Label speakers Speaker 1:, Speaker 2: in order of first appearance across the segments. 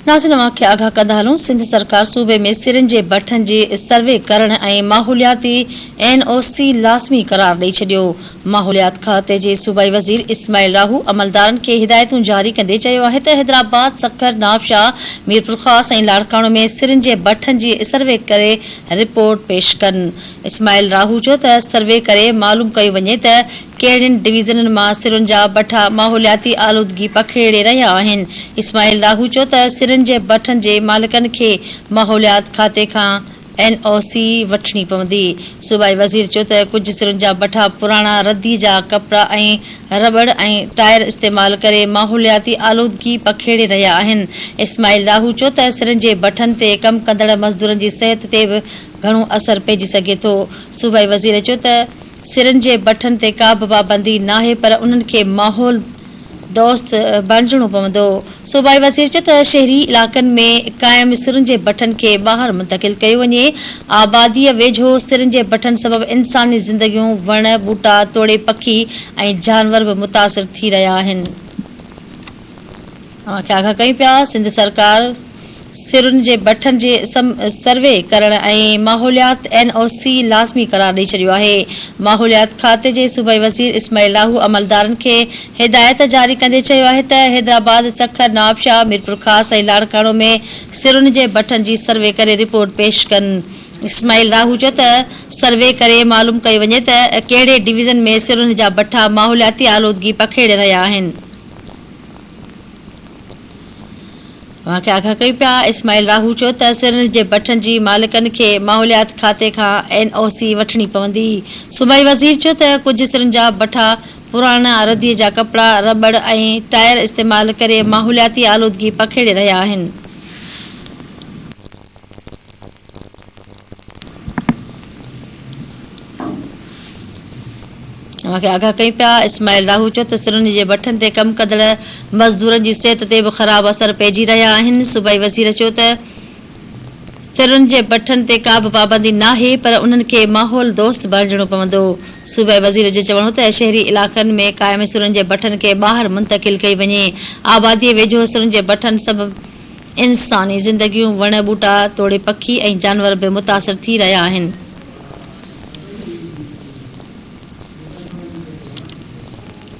Speaker 1: ناظرين اوهان کي آگاهه ڪندا هلون سنڌ سرڪار صوبي ۾ سرن جي بٺن جي سروي ڪرڻ ۽ ماحولياتي اين او سي لازمي قرار ڏئي ڇڏيو. ماحوليات کاتي جي صوبائي وزير اسماعيل راهو عملدارن کي هدايتون جاري ڪندي چيو آهي ته حيدرآباد، سکر، نوابشاهه، ميرپورخاص ۽ لاڙڪاڻو ۾ سرن جي بٺن جي سروي ڪري رپورٽ پيش ڪن. اسماعيل راهو چيو ته سروي ڪري معلوم ڪيو وڃي ته ڪهڙين ڊويزنن مان سرن جا بٺا ماحولياتي آلودگي پکيڙي رهيا آهن. اسماعيل راهو چيو ته سرن جي بٺن جي مالڪن کي ماحوليات کاتي کان اين او سي وٺڻي پوندي. صوبائي وزير چيو ته ڪجهه سرن جا بٺا پراڻا ردي جا ڪپڙا ۽ رٻڙ ۽ ٽائر استعمال ڪري ماحولياتي آلودگي پکيڙي رهيا آهن. اسماعيل راهو چيو ته سرن جي بٺن تي ڪم ڪندڙ مزدورن جي صحت تي به گهڻو اثر پئجي سگهي ٿو. صوبائي وزير چيو ته سرن جي بٺن تي ڪابه پابندي ناهي پر انهن کي ماحول دوست بڻجڻو پوندو. صوبائي وزير چيو ته شهري علائقن ۾ قائم سرن جي بٺن کي ٻاهر منتقل ڪيو وڃي، آباديء ويجهو سرن جي بٺن سبب انساني زندگيون، وڻ، ٻوٽا توڙي پکي ۽ جانور به متاثر ٿي رهيا آهن. اوهان کي آگاهه ڪيون پيا سنڌ سرڪار سرن جي بٺن جي سروي ڪرڻ ۽ ماحوليات اين او سي لازمي قرار ڏئي ڇڏيو آهي. ماحوليات کاتي جي صوبائي وزير اسماعيل راهو عملدارن کي هدايت جاري ڪندي چيو آهي ته حيدرآباد، سکر، نوابشاهه، ميرپورخاص ۽ لاڙڪاڻو ۾ سرن جي بٺن جي سروي ڪري رپورٽ پيش ڪن. اسماعيل راهو چيو ته سروي ڪري معلوم ڪيو وڃي ته ڪهڙي ڊويزن ۾ سرن جا بٺا ماحولياتي آلودگي پکيڙي رهيا آهن. اوهان کي آگاهه ڪيون پيا. اسماعيل راهو چيو ته سرن جي بٺن جي مالڪن کي ماحوليات کاتي کان اين او سي وٺڻي پوندي. صوبائي وزير چيو ته ڪجهه سرن جا بٺا پراڻا ردي جا ڪپڙا، رٻڙ ۽ ٽائر استعمال ڪري ماحولياتي آلودگي پکيڙي رهيا آهن. اوهان کي آگاهه ڪيون پيا. اسماعيل راهو چيو ته سرن جي بٺن تي ڪم ڪندڙ مزدورن جي صحت تي به خراب اثر پئجي رهيا آهن. صوبائي وزير چيو ته سرن جي بٺن تي ڪا به پابندي ناهي پر انهن کي ماحول دوست بڻجڻو پوندو. صوبائي وزير جو چوڻ هو ته شهري علائقن ۾ قائم سرن جي بٺن کي ٻاهر منتقل ڪئي وڃي. آبادي ويجهو سرن جي بٺن سبب انساني زندگيون، وڻ ٻوٽا توڙي پکي ۽ جانور به متاثر ٿي رهيا آهن.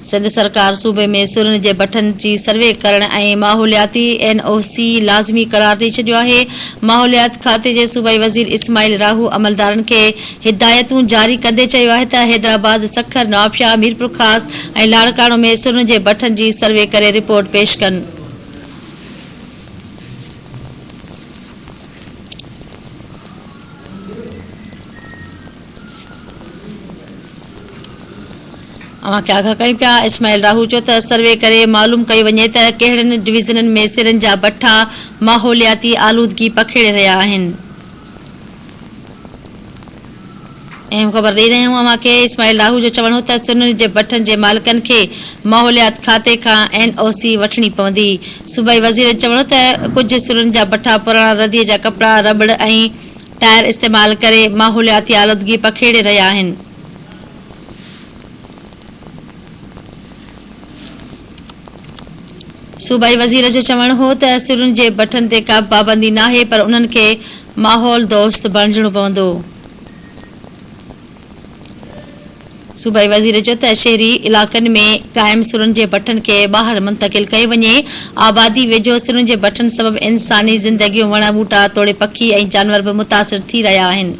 Speaker 1: سنڌ سرڪار صوبي ۾ سرن جي بٺن جي سروي ڪرڻ ۽ ماحولياتي اين او سي لازمي قرار ڏئي ڇڏيو آهي. ماحوليات کاتي جي صوبائي وزير اسماعيل راهو عملدارن کي هدايتون جاري ڪندي چيو آهي ته حيدرآباد، سکر، نوابشاهه، ميرپورخاص ۽ لاڙڪاڻو ۾ سرن جي بٺن جي سروي ڪري رپورٽ پيش ڪن. اوهان کي آگاهه ڪيون پيا. اسماعيل راهو چيو ته سروي ڪري معلوم ڪيو وڃي ته ڪهڙن ڊويزنن ۾ سرن جا بٺا ماحولياتي آلودگي پکيڙي رهيا آهن. اهم خبر ڏئي رهيا آهيون اوهان کي. اسماعيل راهو جو چوڻ هو ته سرن جي بٺن جي مالڪن کي ماحوليات کاتي کان اين او سي وٺڻي پوندي. صوبائي وزير جو چوڻ هو ته ڪجهه سرن جا بٺا پراڻا ردي جا ڪپڙا، رٻڙ ۽ ٽائر استعمال ڪري ماحولياتي آلودگي پکيڙي رهيا آهن. صوبائي وزير جو چوڻ هو ته سرن جي بٺن تي ڪابه پابندي ناهي پر انهن کي ماحول دوست بڻجڻو پوندو. صوبائي وزير چيو ته شهري علائقن ۾ قائم سرن جي بٺن کي ٻاهر منتقل ڪيو وڃي، آبادي ويجهو سرن جي بٺن سبب انساني زندگيون، وڻ ٻوٽا توڙي پکي ۽ جانور به متاثر ٿي رهيا آهن.